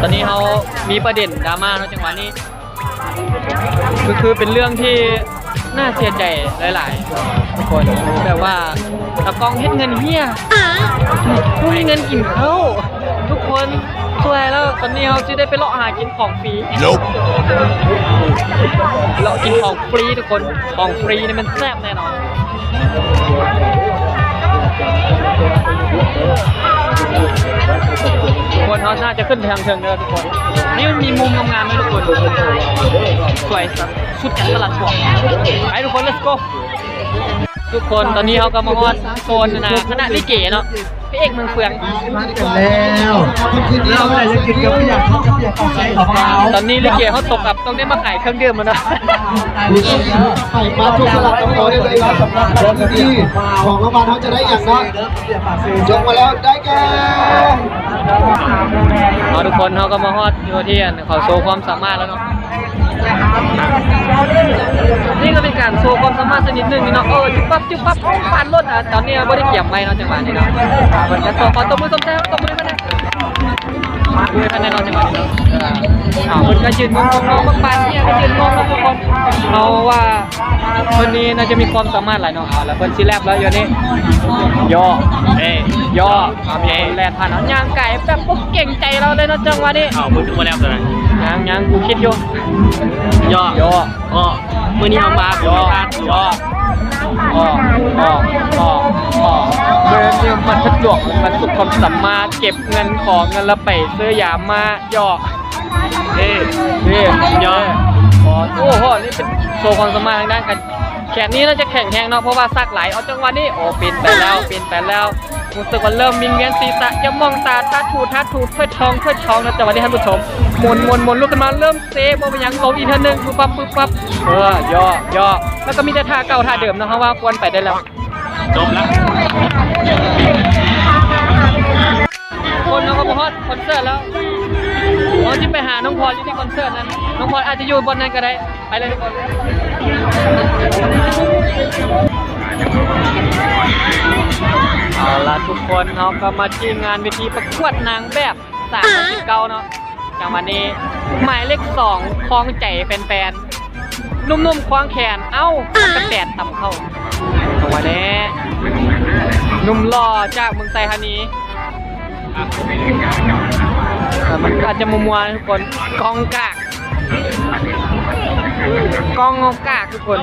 ຕອນນີ້ເຮົາມີປະເດັນດຣາມາເນາະ ຈັງຫວະນີ້ ກໍຄືເປັນເລື່ອງທີ່ໜ້າເສຍໃຈຫຼາຍໆ ທຸກຄົນ ແບບວ່າຕາກ້ອງເຮັດເງິນເຮ່ຍ ບໍ່ມີເງິນກິນເຂົ້າ ທຸກຄົນ ຊ່ວຍແລ້ວ ຕອນນີ້ເຮົາຊິໄດ້ໄປເລາະຫາກິນຂອງຟຣີ ເລາະກິນຂອງຟຣີ ທຸກຄົນ ຂອງຟຣີນີ້ມັນແຊບແນ່ນອນ ທຸກຄົນ ເຮົາໜ້າຈະຂຶ້ນໄປທາງເທິງເດີທຸກຄົນ ນີ້ມັນມີມຸມງາມໆເດີທຸກຄົນ ສວຍສຸດຕະຫຼາດພວກ ໄປທຸກຄົນ let's go ທຸກຄົນ ຕອນນີ້ເຮົາກໍມາຮອດໂຊນ ອັນນ່າ ຄະນະລິເກເນາະ ພະເອກເມືອງເຟືອງ ແລ້ວ ຕອນນີ້ລິເກເຮົາຕົກອັບ ຕ້ອງໄດ້ມາຂາຍເຄື່ອງດື່ມແລ້ວເນາະ ໄປມາທຸກສະລັບກັນເລີຍ ສຳລັບຂອງລາງວັນເຮົາຈະໄດ້ຫຍັງເນາະ ຍົກມາແລ້ວ ໄດ້ແກ່ ເອົາ ທຸກຄົນ ເຮົາກໍມາຮອດຢູ່ທີ່ ອັນ ເຂົາໂຊຄວາມສາມາດແລ້ວເນາະ ນີ້ກໍເປັນການໂຊຄວາມສາມາດຊະນິດໜຶ່ງເນາະ ເອີ ຈຸບປັບ ຈຸບປັບ ໂອ້ ປານລົດ ອາ ຕອນນີ້ບໍ່ໄດ້ກຽມໄວ້ເນາະ ຈັງຫວະນີ້ເນາະ ເພິ່ນກໍຕົບ ເອົາ ຕົບມືຊົມແຊະ ຕົບມືໃຫ້ເພິ່ນແດ່ ຕົບມືໃຫ້ເພິ່ນແນ່ນອນ ຈັງຫວະນີ້ເນາະ ເອົາ ເພິ່ນກໍຢືນງງໆ ປານເນຍກໍຢືນງງເນາະ ທຸກຄົນ ເຮົາວ່າ ເພິ່ນນີ້ໜ້າຈະມີຄວາມສາມາດຫຼາຍເນາະ ເອົາລະ ເພິ່ນຊິແລັບແລ້ວ ດຽວນີ້ ຍໍ້ ເອ ຍໍ້ ເອົາ ມີຄົນແລ່ນຜ່ານເຮົາ ຍ່າງກາຍແບບບໍ່ເກງໃຈລາວເລີຍເນາະ ຈັງຫວະນີ້ ເອົາ ມຶງຄືບໍ່ແລັບຕົວນັ້ນ ຍັງ ຍັງ ກູຄິດຢູ່ ຍໍ້ ຍໍ້ ເອາະ ມື້ນີ້ເຮົາມາ ຍໍ້ ເອົາ ເອົາ ເອົາ ເອົາ ເອີ ມັນສະດວກ ມັນສຸກຄວາມສາມາດ ເກັບເງິນ ຂໍເງິນ ແລ້ວໄປຊື້ຢາມາ ຍໍ້ ເອ ເອ ຍໍ້ ເອີ ໂອ້ໂຫ ນີ້ເປັນໂຊຄວາມສາມາດທາງດ້ານການ ແຂນນີ້ໜ້າຈະແຂງແຮງເນາະ ເພາະວ່າສັກຫຼາຍ ເອົາ ຈັງຫວະນີ້ ໂອ້ ປິ່ນໄປແລ້ວ ປິ່ນໄປແລ້ວ ຮູ້ສຶກວ່າເລີ່ມວິງວຽນສີສະ ຢ່າມອງຕາ ທາດຖູ ທາດຖູ ຖ້ວຍທອງ ຖ້ວຍທອງເນາະ ຈັງຫວະນີ້ທ່ານຜູ້ຊົມ ໝູນ ໝູນ ໝູນ ລຸກຂຶ້ນມາ ເລີ່ມເຊ ບໍ່ເປັນຫຍັງ ລົງອີກເທື່ອໜຶ່ງ ປຶບປັບ ປຶບປັບ ເອີ ຍໍ້ ຍໍ້ ແລ້ວກໍມີແຕ່ທ່າເກົ່າທ່າເດີມເນາະ ເຮົາວ່າຄວນໄປໄດ້ແລ້ວ ຈົບລະ ຄົນເຮົາກໍມາຮອດຄອນເສີດແລ້ວ ເຮົາຊິໄປຫານ້ອງພອນຢູ່ທີ່ຄອນເສີດນັ້ນ ນ້ອງພອນອາດຈະຢູ່ບ່ອນນັ້ນກໍໄດ້ ໄປເລີຍທຸກຄົນ ເອົາລະທຸກຄົນ ເຮົາກໍມາທີ່ງານເວທີປະກວດນາງແບບສາມພັນສິບເກົ້າເນາະ ຈັງຫວະນີ້ ໝາຍເລກສອງຄອງໃຈແຟນໆ ໜຸ່ມໆຄວ້າງແຂນ ເອົ້າ ຕັກກະແຕນຕຳເຂົ້າ ຈັງຫວະນີ້ ໜຸ່ມຫຼໍ່ຈາກເມືອງໄຊທານີ ມັນອາດຈະມົວໆ ທຸກຄົນ ກ້ອງກາກ ກ້ອງເອົາກາກ ທຸກຄົນ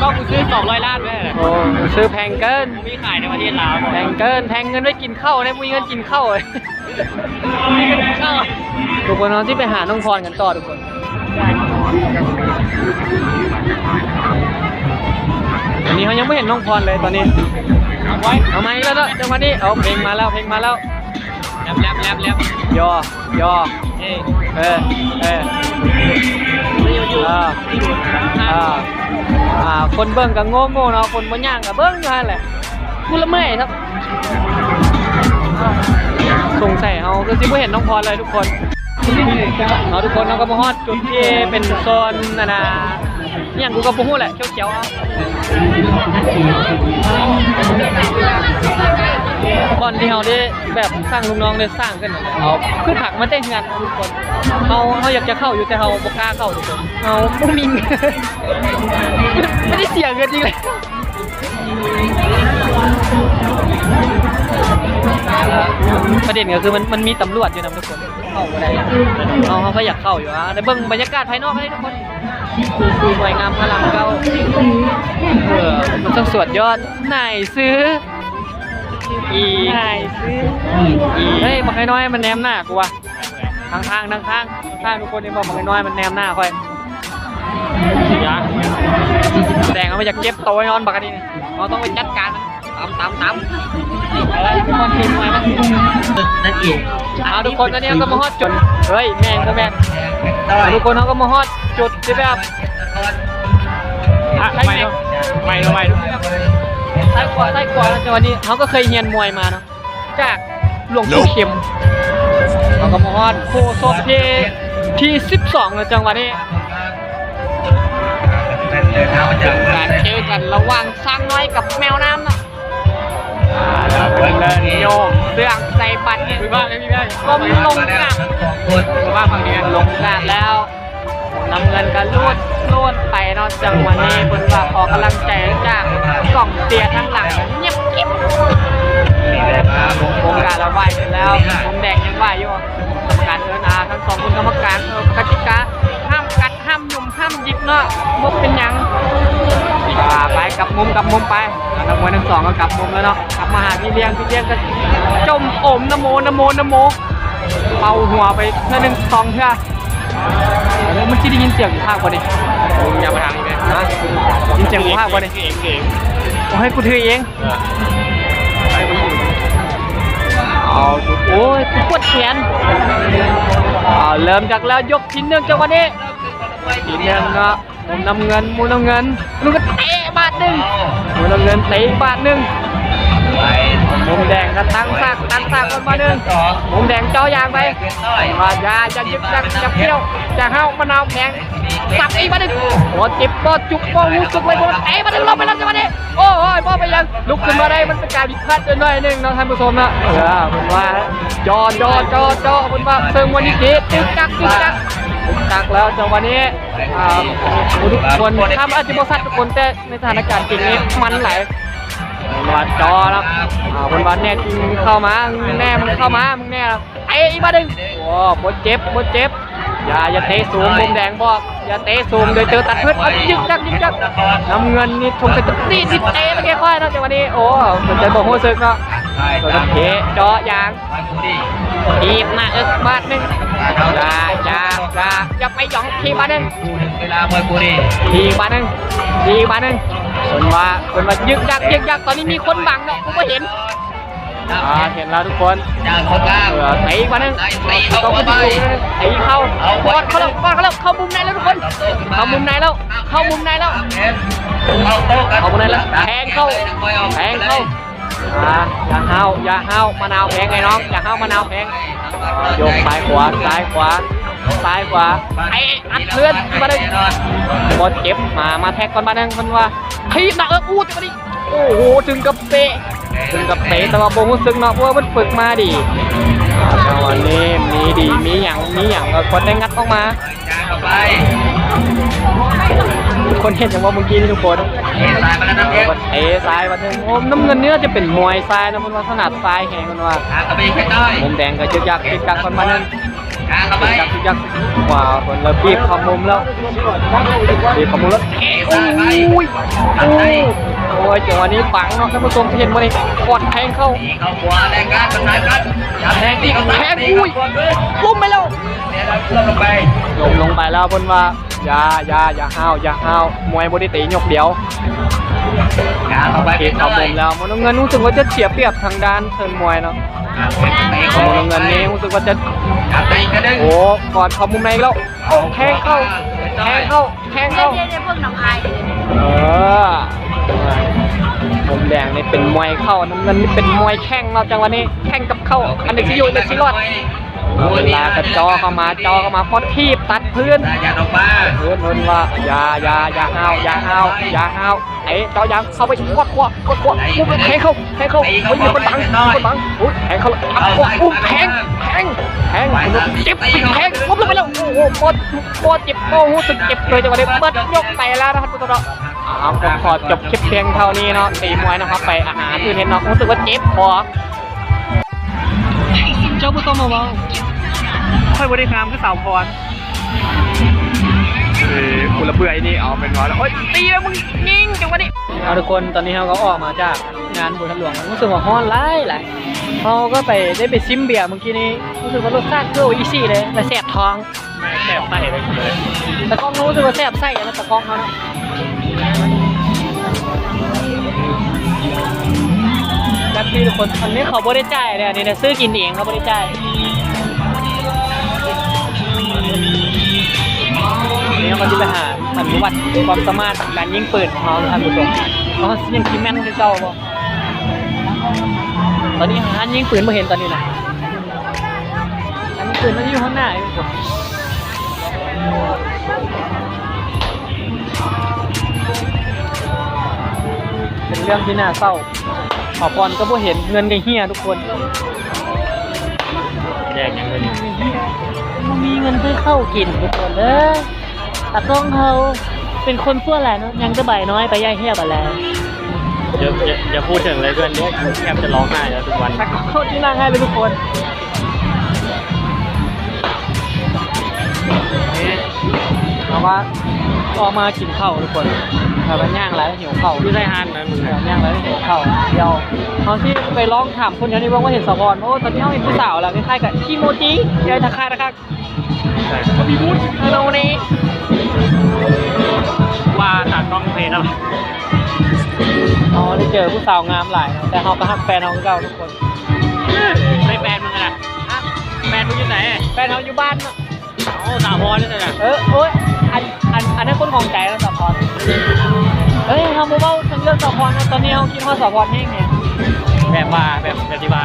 ກ້ອງກູຊື້ສອງຮ້ອຍລ້ານເດ້ ໂອ້ ຊື້ແພງເກີນ ມີຂາຍໃນປະເທດລາວ ແພງເກີນ ແພງເງິນໄວ້ກິນເຂົ້າເດ້ ບໍ່ມີເງິນກິນເຂົ້າ ທຸກຄົນ ເຮົາຊິໄປຫານ້ອງພອນກັນຕໍ່ທຸກຄົນ ອັນນີ້ເຮົາຍັງບໍ່ເຫັນນ້ອງພອນເລີຍຕອນນີ້ ເອົາໃໝ່ອີກແລ້ວເນາະ ຈັງຫວະນີ້ ເອົາ ເພງມາແລ້ວ ເພງມາແລ້ວ ແລັບ ແລັບ ແລັບ ຍໍ້ ຍໍ້ ເອີ ເອີ ເອີ ເອີ ເອີ ຄົນເບິ່ງກໍໂງ່ໆເນາະ ຄົນບໍ່ຍ່າງກໍເບິ່ງຢູ່ຫັ້ນແຫຼະ ຜູ້ລະເມື່ອຍຄັບ ສົງໄສເຮົາຄືຊິບໍ່ເຫັນນ້ອງພອນເລີຍທຸກຄົນ ເຮົາທຸກຄົນເຮົາກໍມາຮອດຈຸດທີ່ເປັນໂຊນ ອັນນ່າ ອີ່ຫຍັງກູກໍບໍ່ຮູ້ແຫຼະ ຂຽວໆ ບ່ອນທີ່ເຮົາໄດ້ແບບສ້າງລູກນ້ອງໄດ້ສ້າງຂຶ້ນ ເອົາພືດຜັກມາແຕ່ເຮືອນທຸກຄົນ ເຮົາ ເຮົາຢາກຈະເຂົ້າຢູ່ ແຕ່ເຮົາບໍ່ກ້າເຂົ້າທຸກຄົນ ເຮົາບໍ່ມີເງິນ ບໍ່ໄດ້ເສຍເງິນອີກແລ້ວ ປະເດັນກໍຄືມັນ ມັນມີຕຳຫຼວດຢູ່ນຳທຸກຄົນ ເຂົ້າບໍ່ໄດ້ ເຮົາ ເຮົາກໍຢາກເຂົ້າຢູ່ ອາ ໄດ້ເບິ່ງບັນຍາກາດພາຍນອກໃຫ້ທຸກຄົນ ສວຍງາມພະລາມເກົ້າ ເອີ ມັນຊ່າງສວດຍອດ ນາຍຊື້ ອີ ນາຍຊື້ ອີ ເຮີ້ຍ ບັກໄອ້ນ້ອຍມັນແນມໜ້າກູວ່າ ທາງຂ້າງ ທາງຂ້າງ ທາງຂ້າງ ທຸກຄົນເຫັນບໍ່ ບັກໄອ້ນ້ອຍມັນແນມໜ້າຂ້ອຍ ຢ່າ ສະແດງວ່າມັນຢາກເຈັບໂຕແນ່ນອນບັກອັນນີ້ ເຮົາຕ້ອງໄປຈັດການມັນ ຕຳ ຕຳ ຕຳ ເອີ ມັນຄືມວຍມັນ ນັ້ນເອງ ເອົາ ທຸກຄົນ ຕອນນີ້ເຮົາກໍມາຮອດຈຸດ ເຮີ້ຍ ແມ່ນບໍ່ແມ່ນ ເອົາ ທຸກຄົນ ເຮົາກໍມາຮອດຈຸດທີ່ແບບ ອ່ະ ໃໝ່ເນາະ ໃໝ່ເນາະ ໃໝ່ເນາະ ຊ້າຍຂວາ ຊ້າຍຂວາ ຈັງຫວະນີ້ເຮົາກໍເຄີຍຮຽນມວຍມາເນາະ ຈາກຫຼວງປູ່ເຂັມ ເຮົາກໍມາຮອດຄູ່ຊົກທີ ທີສິບສອງແລ້ວ ຈັງຫວະນີ້ ການເຈີກັນລະຫວ່າງຊ້າງນ້ອຍກັບແມວນ້ຳເນາະ. ເດີນໂຍກເຊື່ອງໃສ່ບາດນີ້ ກ້ມລົງນ້ຳ ລົງນ້ຳແລ້ວ ນ້ຳເງິນກໍລູດ ລູດໄປເນາະ. ຈັງຫວະນີ້ເພິ່ນວ່າຂໍກຳລັງໃຈຈາກກອງເຊຍທາງຫຼັງ ງຽບກິບ. ໂຄງການລະໄຫວ້ໄປແລ້ວ ມຸມແດງຍັງໄຫວ້ຢູ່. ກຳມະການເອີ້ນ ອາ ທັງສອງຄົນກຳມະການ ເອີ ກະຕິກາ ຫ້າມກັດ ຫ້າມຫຍຸມ ຫ້າມຢິກເນາະ ບໍ່ເປັນຫຍັງ. ອາ ໄປກັບມຸມ ກັບມຸມໄປ. ອາ ນັກມວຍທັງສອງກໍກັບມຸມແລ້ວເນາະ ກັບມາຫາພີ່ລ້ຽງ ພີ່ລ້ຽງກໍຈົ່ມໂອມ ນະໂມ ນະໂມ ນະໂມ ເປົ່າຫົວໄປເທື່ອໜຶ່ງສອງເທື່ອ. ມັນຊິໄດ້ຍິນສຽງພາກບໍ່ນີ້? ຢ່າໄປທາງນີ້ແມ່ນ ຮະ? ຍິນສຽງພາກບໍ່ນີ້? ເອງ ເອງ ເອງ ໂອ້ຍ ໃຫ້ກູຖືເອງ. ເອົາ ໂອ້ຍ ປວດແຂນ. ເອົາ ເລີ່ມຈາກແລ້ວ ຍົກທີໜຶ່ງ ຈັງຫວະນີ້ ທີໜຶ່ງເນາະ ມຸມນ້ຳເງິນ ມຸມນ້ຳເງິນ ມັນກໍເຕະບາດໜຶ່ງ ມຸມນ້ຳເງິນເຕະບາດໜຶ່ງ ມຸມແດງກໍຕັ້ງສາກ ຕັ້ງສາກກ່ອນບາດໜຶ່ງ ມຸມແດງເຈາະຢາງໄປ ວ່າຢ່າ ຢ່າຍຶກ ຢ່າ ຢ່າກ້ຽວ ຢ່າຫ້າວ ມະນາວແຂງ ສັບອີກບາດໜຶ່ງ ບໍ່ເຈັບບໍ່ຈຸກບໍ່ຮູ້ສຶກເລີຍ ເຕະບາດໜຶ່ງ ລົງໄປແລ້ວຈັງຫວະນີ້. ໂອ້ຍ ບໍ່ເປັນຫຍັງ ລຸກຂຶ້ນມາໄດ້ ມັນເປັນການຜິດພາດໜ້ອຍໜຶ່ງເນາະ ທ່ານຜູ້ຊົມເນາະ. ເອີ ເພິ່ນວ່າ ເຈາະ ເຈາະ ເຈາະ ເຈາະ ເພິ່ນວ່າເຊິ່ງມວຍນີ້ເຕະຕຶກຕັກ ຕຶກຕັກ ຕຶກຕັກແລ້ວ ຈັງຫວະນີ້ ອ່າ ທຸກຄົນ ພາບອາດຈະບໍ່ຊັດທຸກຄົນ ແຕ່ໃນສະຖານະການຈິງນີ້ມັນຫຼາຍ. ເພິ່ນວ່າເຈາະແລ້ວ ອ່າ ເພິ່ນວ່າແນ່ຈິງເຂົ້າມາ ແນ່ ເຂົ້າມາ ມຶງແນ່ ເຕະອີກບາດໜຶ່ງ ໂອ້ ບໍ່ເຈັບ ບໍ່ເຈັບ. ຢ່າ ຢ່າເຕະສູງ ມຸມແດງບອກ ຢ່າເຕະສູງ ໂດຍເຕີຕັດພືດ ເອົາ ຍຶກຍັກ ຍຶກຍັກ ນ້ຳເງິນນີ້ສົງໄສຈະຕີດ ເຕະໄປແກ້ຄວາຍເນາະ ຈັງຫວະນີ້ ໂອ້ ສົງໄສບໍ່ຮູ້ສຶກເນາະ ເພິ່ນເທເຈາະຢາງ ຖີບໜ້າເອິກບາດໜຶ່ງ ຢ່າ ຢ່າ ຢ່າ ຢ່າໄປຫຍອງ ຖີບບາດໜຶ່ງ ຖີບບາດໜຶ່ງ ຖີບບາດໜຶ່ງ ເພິ່ນວ່າ ເພິ່ນວ່າຍຶກຍັກ ຍຶກຍັກ ຕອນນີ້ມີຄົນບັງເນາະ ກູບໍ່ເຫັນ. ອ່າ ເຫັນແລ້ວທຸກຄົນ ເອີ ເຕະອີກບາດໜຶ່ງ ເຂົ້າມຸມ ເຕະເຂົ້າ ກອດເຂົ້າແລ້ວ ກອດເຂົ້າແລ້ວ ເຂົ້າມຸມໃນແລ້ວທຸກຄົນ ເຂົ້າມຸມໃນແລ້ວ ເຂົ້າມຸມໃນແລ້ວ ເຂົ້າມຸມໃນແລ້ວ ແທງເຂົ້າ ແທງເຂົ້າ ອ່າ ຢ່າຫ້າວ ຢ່າຫ້າວ ມະນາວແພງໄອ້ນ້ອງ ຢ່າຫ້າວ ມະນາວແພງ ໂຍກຊ້າຍຂວາ ຊ້າຍຂວາ ຊ້າຍຂວາ ໄອ້ອັດເພື່ອນ ມາໄດ້ ບໍ່ເຈັບ ມາ ມາແທັກກ່ອນບາດໜຶ່ງ ເພິ່ນວ່າ ຖີບໜ້າເອິກ ອູ້ ຈັງຫວະນີ້ ໂອ້ໂຫ ເຖິງກັບເຕະ ເຖິງກັບເຕະ ແຕ່ວ່າບໍ່ຮູ້ສຶກເນາະ ເພາະວ່າເພິ່ນຝຶກມາດີ ອ່າ ຈັງຫວະນີ້ມີດີ ມີຫຍັງ ມີຫຍັງກໍຄົນໄດ້ງັດອອກມາ ທຸກຄົນເຫັນຫຍັງບໍ່ເມື່ອກີ້ນີ້ທຸກຄົນ? ເຕະຊ້າຍມາແລ້ວນະ ເອີ ເຕະຊ້າຍມາເຖິງ ໂອ້ ນ້ຳເງິນນີ້ໜ້າຈະເປັນມວຍຊ້າຍນະ ເພິ່ນວ່າຖະໜັດຊ້າຍແຮງ ເພິ່ນວ່າ ມຸມແດງກໍຍຶກຍັກ ຍຶກຍັກກ່ອນບາດໜຶ່ງ ຍຶກຍັກ ຍຶກຍັກ ຂວາ ເພິ່ນລະບີບເຂົ້າມຸມແລ້ວ ບີບເຂົ້າມຸມແລ້ວ ໂອ້ຍ ໂອ້ຍ ໂອ້ຍ ຈັງຫວະນີ້ບັງເນາະ ທ່ານຜູ້ຊົມເຫັນບໍ່ນີ້ ກອດແທງເຂົ້າ ເຂົ້າຂວາແລກກັນ ປະສານກັນ ແທງອີກ ແທງ ອຸ້ຍ ລົ້ມໄປແລ້ວ ລົ້ມລົງໄປແລ້ວ ເພິ່ນວ່າ ຢ່າ ຢ່າ ຢ່າຫ້າວ ຢ່າຫ້າວ ມວຍບໍ່ໄດ້ເຕະຍົກດຽວ ເຂົ້າມຸມແລ້ວ ມຸມນ້ຳເງິນຮູ້ສຶກວ່າຈະເສຍປຽບທາງດ້ານເຊີນມວຍເນາະ ມຸມນ້ຳເງິນນີ້ຮູ້ສຶກວ່າຈະ ໂອ້ ກອດເຂົ້າມຸມໃນອີກແລ້ວ ໂອ້ ແທງເຂົ້າ ແທງເຂົ້າ ແທງເຂົ້າ ເພວກນ້ອງອາຍ ເອີ ມຸມແດງນີ້ເປັນມວຍເຂົ້າ ນ້ຳເງິນນີ້ເປັນມວຍແຂ້ງເນາະ ຈັງຫວະນີ້ແຂ້ງກັບເຂົ້າ ອັນໃດຊິຢູ່ ອັນໃດຊິລອດ ເວລາກໍເຈາະເຂົ້າມາ ເຈາະເຂົ້າມາ ພໍຖີບຕັດພື້ນ ພື້ນ ເພິ່ນວ່າ ຢ່າ ຢ່າ ຢ່າຫ້າວ ຢ່າຫ້າວ ຢ່າຫ້າວ ເຕະເຈາະຢາງເຂົ້າໄປ ກວດຂວາ ກວດຂວາ ອຸ້ມ ແທງເຂົ້າ ແທງເຂົ້າ ໂອ້ຍ ມີຄົນບັງ ມີຄົນບັງ ໂອ້ຍ ແທງເຂົ້າ ອັບຂວາ ອຸ້ມ ແທງ ແທງ ແທງ ເຈັບ ແທງ ອຸ້ມ ລົງໄປແລ້ວ ໂອ້ໂຫ ບໍ່ ບໍ່ເຈັບ ບໍ່ຮູ້ສຶກເຈັບເລີຍ ຈັງຫວະນີ້ເບິດຍົກໄປແລ້ວນະ ທ່ານຜູ້ຊົມເນາະ ເອົາ ກໍຂໍຈົບຄລິບພຽງເທົ່ານີ້ເນາະ ຕີມວຍນະ ເຮົາໄປຫາອັນອື່ນເຮັດເນາະ ຮູ້ສຶກວ່າເຈັບຄໍ. ເຈົ້າບໍ່ຕ້ອງມາເວົ້າ ຂ້ອຍບໍ່ໄດ້ງາມຄືສາວພອນ ເອີ ກູລະເບື່ອຍນີ້ ເອົາແມ່ນວ່າ ໂອ້ຍ ຕີແລ້ວ ມຶງຍິງ ຈັງຫວະນີ້ ເອົາ ທຸກຄົນ ຕອນນີ້ເຮົາກໍອອກມາຈາກງານບຸນທາດຫຼວງ ຮູ້ສຶກວ່າຮ້ອນຫຼາຍໆ ເຮົາກໍໄປ ໄດ້ໄປຊິມເບຍມື້ກີ້ນີ້ ຮູ້ສຶກວ່າລົດຊາດຄືໂອອິຊິເລີຍ ແລະແສບທ້ອງ. ແຊບໄສ້ໄປເລີຍ ຕາກ້ອງເຮົາຮູ້ສຶກວ່າແຊບໄສ້ນະ ຕາກ້ອງເຮົາເນາະ ຈັດທີ່ທຸກຄົນ ອັນນີ້ເຂົາບໍ່ໄດ້ຈ່າຍເດ້ ອັນນີ້ນະ ຊື້ກິນເອງ ເຂົາບໍ່ໄດ້ຈ່າຍ ອັນນີ້ເຮົາກໍຊິໄປຫາອະນຸວັດຄວາມສາມາດການຍິງປືນຂອງເຮົານະ ທ່ານຜູ້ຊົມ ວ່າເຮົາຊິຍັງຊິແມ່ນຄືເກົ່າບໍ່ ຕອນນີ້ຮ້ານຍິງປືນບໍ່ເຫັນຕອນນີ້ນະ ອັນນີ້ຄືມັນຢູ່ຂ້າງໜ້າຢູ່ ທຸກຄົນ ເ ຈັ່ງຊິໜ້າເສົ້າ. ເຂົ້າກ່ອນກໍບໍ່ເຫັນ ເງິນກໍເຫຍທຸກຄົນ. ແດກຫຍັງເລີຍນີ້ ບໍ່ມີເງິນຊື້ເຂົ້າກິນທຸກຄົນເອີຍ. ຕາກ້ອງເຮົາເປັນຄົນຊົ່ວຫຼາຍເນາະ ຍັງແຕ່ໃບນ້ອຍ ໄປໃຫຍ່ແຮງບັດແລ້ວ. ຢ່າ ຢ່າ ຢ່າພູດເຖິງເລີຍເພື່ອນເດ້ ແທບຈະຮ້ອງໄຫ້ແລ້ວທຸກວັນ. ຕາກ້ອງເຮົາຊິຮ້ອງໄຫ້ເລີຍທຸກຄົນ. ເຮົາວ່າອອກມາກິນເຂົ້າທຸກຄົນ ແບບວ່າຍ່າງຫຼາຍ ຫິວເຂົ້າ. ຢູ່ໃນຮ້ານນັ້ນ ເອີ ຍ່າງຫຼາຍຫິວເຂົ້າ. ດຽວເຮົາຊິໄປລອງຖາມຄົນແຖວນີ້ເບິ່ງວ່າເຫັນສາວພອນບໍ່. ໂອ້ ຕອນນີ້ເຮົາເຫັນຜູ້ສາວແລ້ວ ຄ້າຍໆກັບ Kimoji ເອີ ທັກທາຍ ທັກທາຍ. ເອີ ໂນເນ ວ່າຕາກ້ອງເພນະ. ເຮົາໄດ້ເຈີຜູ້ສາວງາມຫຼາຍເນາະ ແຕ່ເຮົາກໍຮັກແຟນເຮົາຄືເກົ່າທຸກຄົນ. ໃສແຟນມຶງນະ? ແຟນມຶງຢູ່ໃສ? ແຟນເຮົາຢູ່ບ້ານເນາະ. ເອົາ ສາວພອນນີ້ນະ. ເອີ ໂອ້ຍ ອັນ ອັນ ອັນນັ້ນຄົນຂອງໃຈເນາະ ສາວພອນ. ເອີຍ ເຮົາບໍ່ເວົ້າເຖິງເລື່ອງສາວພອນນະ ຕອນນີ້ເຮົາຄິດຮອດສາວພອນແຮງແຮງ. ແບບວ່າ ແບບ ແບບທີ່ວ່າ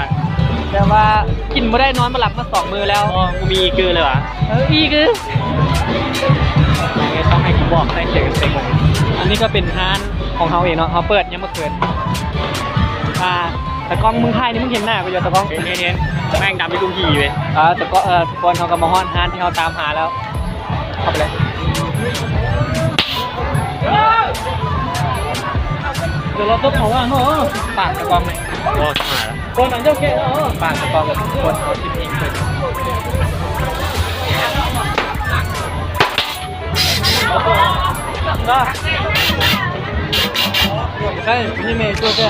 ແບບວ່າກິນບໍ່ໄດ້ນອນບໍ່ຫຼັບມາສອງມື້ແລ້ວ. ບໍ່ມີອີກຄືເລີຍຫວາ? ເອີ ອີກຄື. ຕ້ອງໃຫ້ກູບອກໃສ່ເສື້ອກັນເຕັມ. ອັນນີ້ກໍເປັນຮ້ານຂອງເຮົາເອງເນາະ ເຮົາເປີດຍາມມື້ຄືນ. ອ່າ ຕາກ້ອງ ມຶງຖ່າຍນີ້ ມຶງເຫັນໜ້າກູຢູ່ ຕາກ້ອງ? ເຫັນ ເຫັນ ເຫັນ. ແມ່ງດຳຢູ່ກຸງກີເວີຍ. ອ່າ ຕາກ້ອງ ເອີ ທຸກຄົນ ເຮົາກໍມາຮອດຮ້ານທີ່ເຮົາຕາມຫາແລ້ວ. ເຂົ້າໄປເລີຍ. ດຽວເຮົາຕົບເຂົາວ່າເນາະ. ປາກຕາກ້ອງເລີຍ. ໂອ້ ປາກຕາກ້ອງເລີຍ ຄົນເຮົາຊິມີເພິ່ນ. ໄດ້ ນີ້ແມ່ຊ່ວຍເດີ.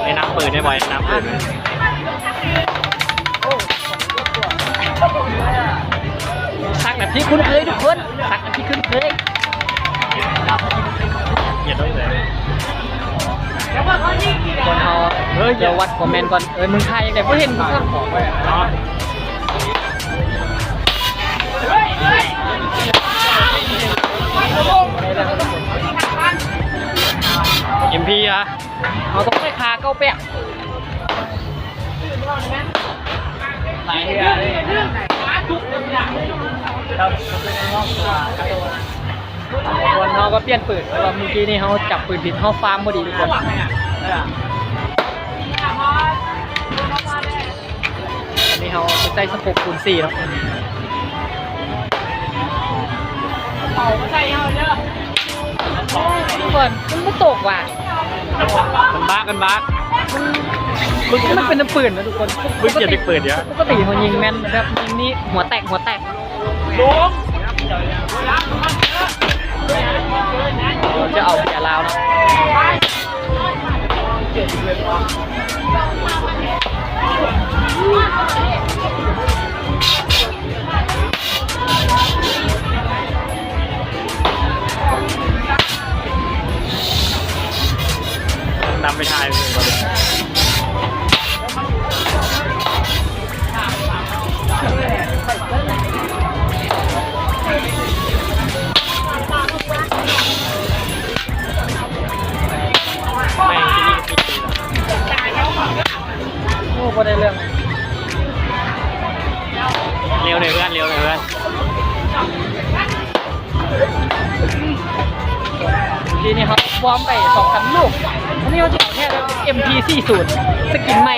ແນະນຳເປີດໄດ້ບໍ່? ແນະນຳເປີດ. ສັກແບບທີ່ຄຸ້ນເຄີຍທຸກຄົນ ສັກແບບທີ່ຄຸ້ນເຄີຍ. ຄົນເຮົາ ເອີ ດຽວວັດຄອມເມັນກ່ອນ. ເອີຍ ມຶງຖ່າຍຈັ່ງໃດບໍ່ເຫັນກູຊ້ຳ. ເອັມພີອະ ເຮົາຕ້ອງໄດ້ຄ່າເກົ້າແປດ. ຄົນເຮົາກໍປ່ຽນປືນ ເພາະວ່າມື້ກີ້ນີ້ເຮົາຈັບປືນຜິດ ເຮົາຟາມບໍ່ດີທຸກຄົນ. ອັນນີ້ເຮົາຈະໃຊ້ສະໂຄບຄູນສີ່ເນາະ. ເອົາມາໃສ່ເຮົາເດີ. ທຸກຄົນ ມັນບໍ່ຕົກວ່ະ. ມັນບາກ ມັນບາກ. ມັນ ມັນເປັນນ້ຳປືນນະທຸກຄົນ. ມຶງກຽດຈະເປີດເດ. ປົກກະຕິເຮົາຍິງແມ່ນແບບຍິງນີ້ຫົວແຕກ ຫົວແຕກ. ຈະເອົາເບຍລາວເນາະ. ນຳໄປຖ່າຍ. ໂອ້ ບໍ່ໄດ້ເລື່ອງ. ເລັວເລີຍເພື່ອນ ເລັວເລີຍເພື່ອນ. ທີນີ້ເຮົາວອມໄປສອງສາມລູກ. ອັນນີ້ເຮົາຈະເອົາແທ້ເລີຍ ເອັມພີສີ່ສູນ ສະກິນໃໝ່.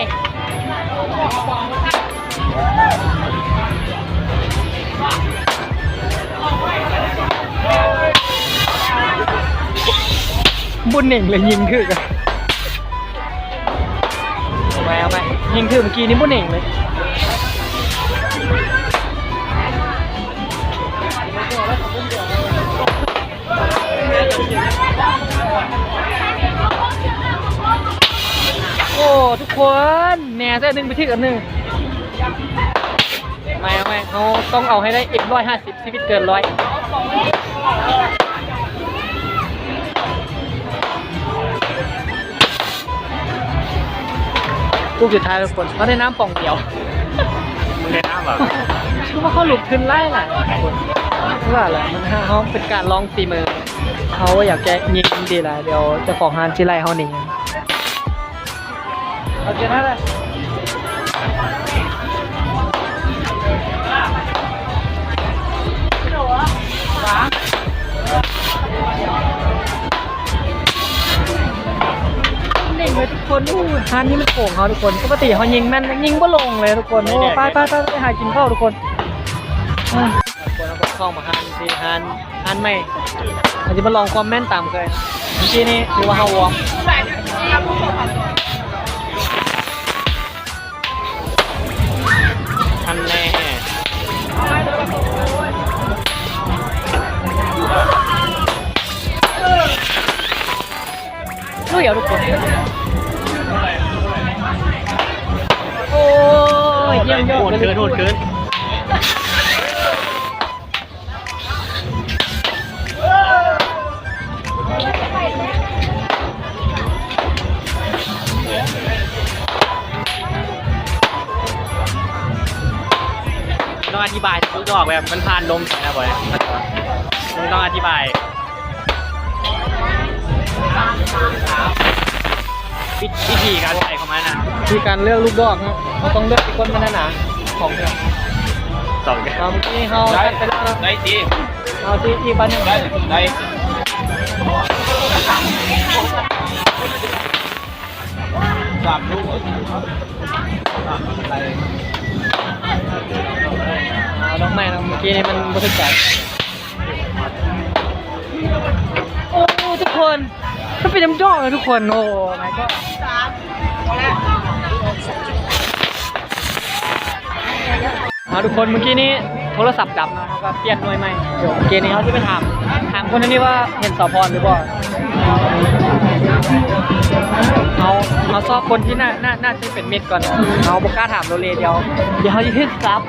ບຸນເໜັງເລີຍຍິງຖືກອະ. ເອົາໄປ ເອົາໄປ ຍິງຖືກເມື່ອກີ້ນີ້ບໍ່ເໜັງເລີຍ. ໂອ້ ທຸກຄົນ ແນ່ແທ້ ໜຶ່ງໄປຖືກອັນໜຶ່ງ. ເອົາໃໝ່ ເອົາໃໝ່ ເຮົາຕ້ອງເອົາໃຫ້ໄດ້ ເອັມຮ້ອຍຫ້າສິບ ຊີວິດເກີນຮ້ອຍ. ຮູບສຸດທ້າຍທຸກຄົນ ເຮົາໄດ້ນ້ຳປ່ອງດຽວ. ມຶງໄດ້ນ້ຳຫວາ? ຄືວ່າເຂົາລຸກຂຶ້ນຫຼາຍຫຼາຍ. ວ່າລະ ມັນ ເຮົາເປັນການລອງຝີມື ເຮົາບໍ່ຢາກຈະຍິງດີຫຼາຍ ດຽວເຈົ້າຂອງຮ້ານຊິໄລ່ເຮົາໜີ. ເອົາເຈັດຫ້າເດີ. ຍິງເລີຍທຸກຄົນ. ໂອ້ ຮ້ານນີ້ມັນໂກງເຮົາທຸກຄົນ. ປົກກະຕິເຮົາຍິງແມ່ນ ຍິງບໍ່ລົງເລີຍທຸກຄົນ. ໂອ້ ໄປໆໆ ໄປຫາກິນເຂົ້າທຸກຄົນ. ອ່າ ທຸກຄົນ ເຮົາກໍເຂົ້າມາຮ້ານທີ່ຮ້ານ ຮ້ານໃໝ່ ເຮົາຈະມາລອງຄວາມແມ່ນຕາມເຄີຍ. ເມື່ອກີ້ນີ້ຖືວ່າເຮົາວອມ ອັນແນ່ ລຸຍເອົາທຸກຄົນ. ໂອ້ຍ ຢ້ຽມຍອດ ໂຫດເກີນ ໂຫດເກີນ. ຕ້ອງອະທິບາຍທຸກດອກ ແບບມັນຜ່ານລົມໄປນະ ບອຍ ມັນຕ້ອງອະທິບາຍ ວິ ວິທີການໃສ່ຂອງມັນນະ ວິທີການເລືອກລູກດອກເນາະ. ເຮົາຕ້ອງເລືອກທີ່ກົ້ນມັນໜາໆ ຂອງເຮົາ ສອງ ເອົາ ເມື່ອກີ້ເຮົາຕັດໄປແລ້ວເນາະ ໄດ້ຕິ ເອົາຊິອີກບາດໜຶ່ງ ໄດ້ ໄດ້ ສາມລູກ ເອົາດອກໄມ້ເນາະ ເມື່ອກີ້ນີ້ມັນບໍ່ຖືກໃຈ. ໂອ້ ທຸກຄົນ ມັນເປັນນ້ຳດອກເລີຍທຸກຄົນ. ໂອ້ my god. ເອົາ ທຸກຄົນ ເມື່ອກີ້ນີ້ໂທລະສັບດັບເນາະ ເຮົາກໍປ່ຽນໜ່ວຍໃໝ່. ດຽວເກມນີ້ເຮົາຊິໄປຖາມ ຖາມຄົນນີ້ວ່າເຫັນສາວພອນຫຼືບໍ່. ເຮົາ ເຮົາຊອກຄົນທີ່ໜ້າ ໜ້າ ໜ້າຈະເປັນມິດກ່ອນ. ເຮົາບໍ່ກ້າຖາມໂລເລ ດຽວ ດຽວເຮົາຊິຖືກສັບ.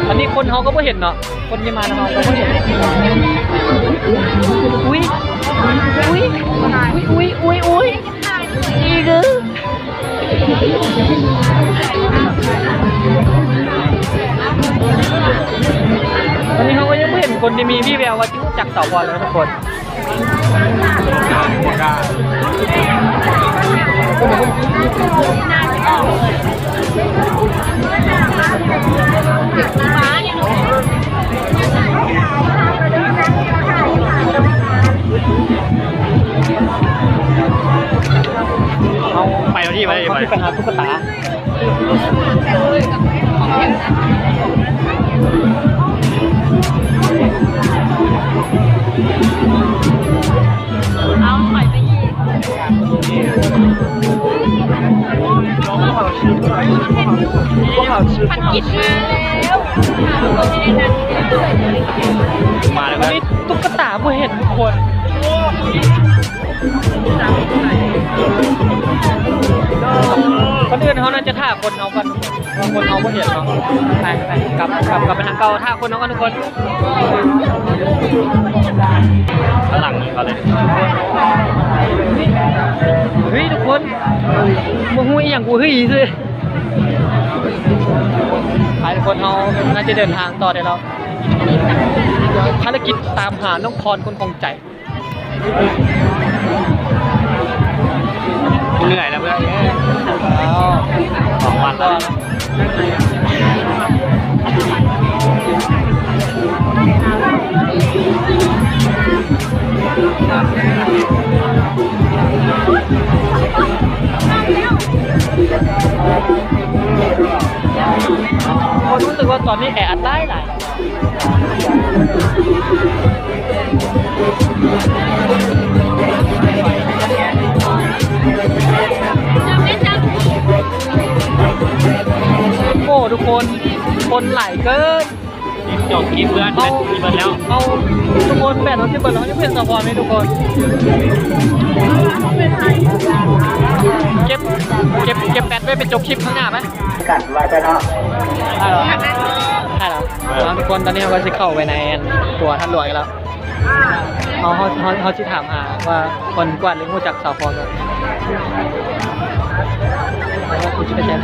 ອັນນີ້ຄົນເຮົາກໍບໍ່ເຫັນເນາະ. ຄົນທີ່ມານຳເຮົາກໍບໍ່ເຫັນ. ອຸ້ຍ ອຸ້ຍ ອຸ້ຍ ອຸ້ຍ ອຸ້ຍ ອຸ້ຍ ອີກເດີ. ຕອນນີ້ເຮົາກໍຍັງບໍ່ເຫັນຄົນທີ່ມີວີ່ແວວວ່າຈະຮູ້ຈັກສາວພອນເລີຍທຸກຄົນ. ເຮົາໄປເອົາທີ່ໄປ ໄປ ໄປຫາຕຸກກະຕາ. ເອົາ ຖອຍໄປອີກ. ພັນກິດມາແລ້ວ. ມາແລ້ວ ອັນນີ້ຕຸກກະຕາບໍ່ເຫັນທຸກຄົນ. ກ່ອນອື່ນເຮົາໜ້າຈະຖ້າຄົນເຮົາກ່ອນ ເພາະວ່າຄົນເຮົາບໍ່ເຫັນເນາະ. ໄປ ໄປ ກັບ ກັບ ກັບໄປທາງເກົ່າ ຖ້າຄົນເຮົາກ່ອນທຸກຄົນ. ຂ້າງຫຼັງນີ້ເຂົາເລີຍ. ເຮີ້ຍ ທຸກຄົນ ບໍ່ຮູ້ອີ່ຫຍັງ ກູເຮີ້ຍຊື່. ໄປ ທຸກຄົນ ເຮົາໜ້າຈະເດີນທາງຕໍ່ໄດ້ແລ້ວ. ພາລະກິດຕາມຫານ້ອງພອນຄົນຂອງໃຈ. ເມື່ອຍແລ້ວເພື່ອນເອີຍ. ສອງວັນແລ້ວ. ໂອ້ ຮູ້ສຶກວ່າຕອນນີ້ແອອັດຫຼາຍໆ. ໂອ້ ທຸກຄົນ ຄົນຫຼາຍເກີນ. ຈົບຄລິບເພື່ອນ ເອົາ ແບດຊິເບິດແລ້ວ. ເອົາ ທຸກຄົນ ແບດເຮົາຊິເບິດແລ້ວ ເຮົາຍັງເປັນສາວພອນເດ້ທຸກຄົນ. ເກັບ ເກັບ ເກັບແບດໄວ້ໄປຈົບຄລິບຂ້າງໜ້າໄປ. ກັນວ່າຊະເນາະ. ໄດ້ແລ້ວ ໄດ້ແລ້ວ. ເອີ ເອົາ ທຸກຄົນ ຕອນນີ້ເຮົາກໍຊິເຂົ້າໄປໃນຕົວທາດຫຼວງອີກແລ້ວ. ເຮົາ ເຮົາ ເຮົາ ເຮົາຊິຖາມຫາວ່າຄົນກວາດເລັກຮູ້ຈັກສາວພອນບໍ່? ເຮົາຊິໄປແຈ້ງ.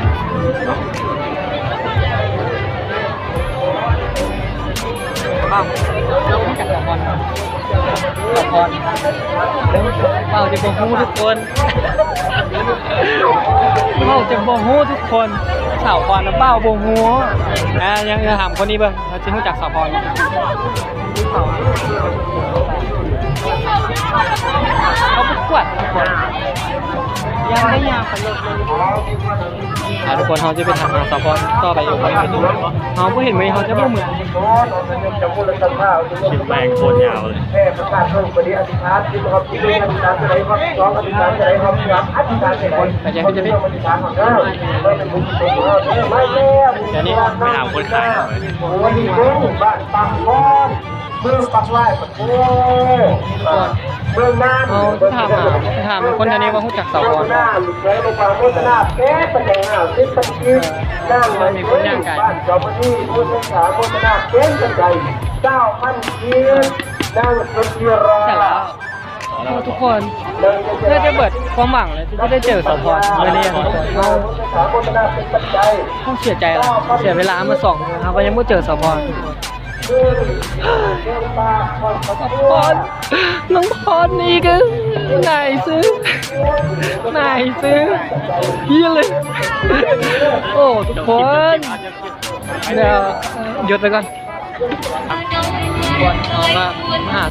ອ້າວ ເຈົ້າຮູ້ຈັກສາວພອນບໍ່? ສາວພອນ ເວົ້າຈະບໍ່ຮູ້ທຸກຄົນ ເວົ້າຈະບໍ່ຮູ້ທຸກຄົນ ສາວພອນນະເວົ້າບໍ່ຮູ້ ອ່າ ຍັງ ຍັງຖາມຄົນນີ້ເບິ່ງ ເຂົາຊິຮູ້ຈັກສາວພອນ ເຂົາປະກວດທຸກຄົນ ຍັງໄດ້ຍາມໄປລົດເລີຍ. ອ່າ ທຸກຄົນ ເຮົາຈະໄປຖາມຫາສາວພອນຕໍ່ໄປອີກຄົນໜຶ່ງ ເຮົາບໍ່ເຫັນມື້ນີ້ ເຮົາຈະບໍ່ເມືອ ຄລິບແມ່ງໂຄດຍາວເລີຍ ດຽວນີ້ໄປຖາມຄົນຂາຍເນາະ ບ້ານປາກຄອນ ເມືອງປາກລາຍ ປະໂທ ເມືອງນານ ເຮົາຖາມຫາ ຖາມຄົນແຖວນີ້ວ່າຮູ້ຈັກສາວພອນບໍ່ ເອີ ມີຄົນຍ່າງກາຍ ບ້ານຈອມມະນີ ເມືອງສົງຂາ ໂມທະນາເປັນກຳລັງໃຈ ຊາວພັນກີບ ນາງສຸດທີ່ຮັກ ໃຊ່ແລ້ວ ທຸກຄົນ ໜ້າຈະເບິດຄວາມຫວັງແລ້ວທີ່ຈະໄດ້ເຈີສາວພອນ ມື້ນີ້ທຸກຄົນ ເຮົາ ເຮົາເສຍໃຈຫຼາຍ ເສຍເວລາມາສອງມື້ ເຮົາກໍຍັງບໍ່ເຈີສາວພອນ ສາວພອນ ນ້ອງພອນອີກ ນາຍຊື່ ນາຍຊື່ ເຮີ້ຍເລີຍ ໂອ້ ທຸກຄົນ ດຽວຢຸດໄວ້ກ່ອນ ເຮົາກໍມາຫາ